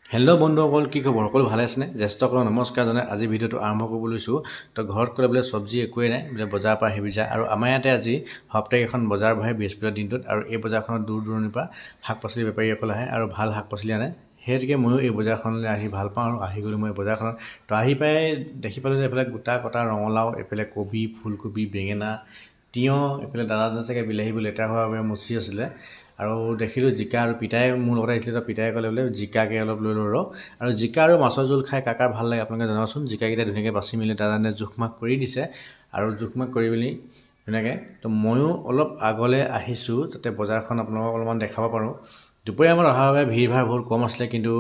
Hello' বন্ধুসকল, কি খবৰ? সকলো ভালে আছেনে? জ্যেষ্ঠসকলক নমস্কাৰ জনাই আজি ভিডিঅ'টো আৰম্ভ কৰিব লৈছোঁ। তো ঘৰত ক'লে বোলে চব্জি একোৱেই নাই, বোলে বজাৰৰ পৰা আহিবি যা। আৰু আমাৰ ইয়াতে আজি সাপ্তাহিক এখন বজাৰ বহে বৃহস্পতিবাৰ দিনটোত। আৰু এই বজাৰখনত দূৰ দূৰণিৰ পৰা শাক পাচলি বেপাৰীসকল আহে আৰু ভাল শাক পাচলি আনে। সেইগতিকে ময়ো এই বজাৰখনলৈ আহি ভাল পাওঁ আৰু আহি গ'লোঁ মই এই বজাৰখনত। তো আহি পাই দেখি পালোঁ যে এইফালে গোটা কটা ৰঙালাও, এইফালে কবি, ফুলকবি, বেঙেনা, তিয়ঁহ, এইফালে দাদাজনে চাগে বিলাহীবোৰ লেতেৰা হোৱাৰ বাবে মুচি আছিলে। আৰু দেখিলোঁ জিকা, আৰু পিতাই মোৰ লগতে আহিছিলে। তো পিতাই ক'লে বোলে জিকাকে অলপ লৈ লওঁ ৰ। আৰু জিকা আৰু মাছৰ জোল খাই কাৰ কাৰ ভাল লাগে আপোনালোকে জনাবচোন। জিকাকেইটা ধুনীয়াকৈ বাছি মেলি দাদাজনে জোখ মাখ কৰি দিছে আৰু জোখ মাখ কৰি মেলি ধুনীয়াকৈ। তো ময়ো অলপ আগলৈ আহিছোঁ যাতে বজাৰখন আপোনালোকক অলপমান দেখাব পাৰোঁ। দুপৰীয়া সময়ত অহাৰ বাবে ভিৰ ভাৰ বহুত কম আছিলে, কিন্তু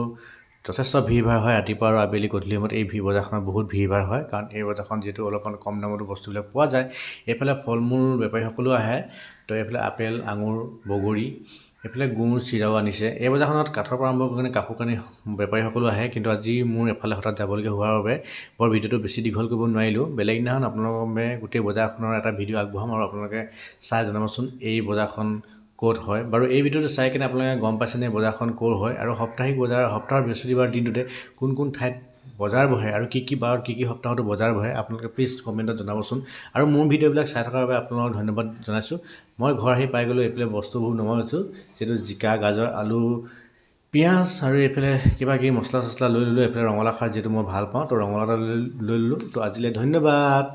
যথেষ্ট ভিৰ ভাৰ হয় ৰাতিপুৱা আৰু আবেলি গধূলি সময়ত। এই ভিৰ বজাৰখনত বহুত ভিৰ ভাৰ হয়, কাৰণ এই বজাৰখন যিহেতু অলপমান কম দামতো বস্তুবিলাক পোৱা যায়। এইফালে ফল মূল বেপাৰীসকলো আহে। তো এইফালে আপেল, আঙুৰ, বগৰী, এইফালে গুৰ, চিৰাও আনিছে। এই বজাৰখনত কাঠৰ পৰা আৰম্ভ কৰি কাপোৰ কানি বেপাৰীসকলো আহে। কিন্তু আজি মোৰ এফালে হঠাৎ যাবলগীয়া হোৱাৰ বাবে বৰ ভিডিঅ'টো বেছি দীঘল কৰিব নোৱাৰিলোঁ। বেলেগ দিনাখন আপোনালোকৰ বাবে গোটেই বজাৰখনৰ এটা ভিডিঅ' আগবঢ়াম আৰু আপোনালোকে চাই জনাবচোন এই বজাৰখন ক'ত হয়। বাৰু এই ভিডিঅ'টো চাই কিনে আপোনালোকে গম পাইছেনে বজাৰখন ক'ৰ হয় আৰু সাপ্তাহিক বজাৰ সপ্তাহৰ বৃহস্পতিবাৰ দিনটোতে কোন কোন ঠাইত বজাৰ বহে আৰু কি কি বাৰত, কি কি সপ্তাহতো বজাৰ বহে, আপোনালোকে প্লিজ কমেণ্টত জনাবচোন। আৰু মোৰ ভিডিঅ'বিলাক চাই থকাৰ বাবে আপোনালোকক ধন্যবাদ জনাইছোঁ। মই ঘৰ আহি পাই গ'লোঁ। এইফালে বস্তুবোৰ নমাই লৈছোঁ, যিহেতু জিকা, গাজৰ, আলু, পিঁয়াজ আৰু এইফালে কিবা কিবি মছলা চছলা লৈ ল'লোঁ। এইফালে ৰঙালাও খাৰ যিহেতু মই ভাল পাওঁ, তো ৰঙালাও এটা লৈ লৈ ল'লোঁ। তো আজিলৈ ধন্যবাদ।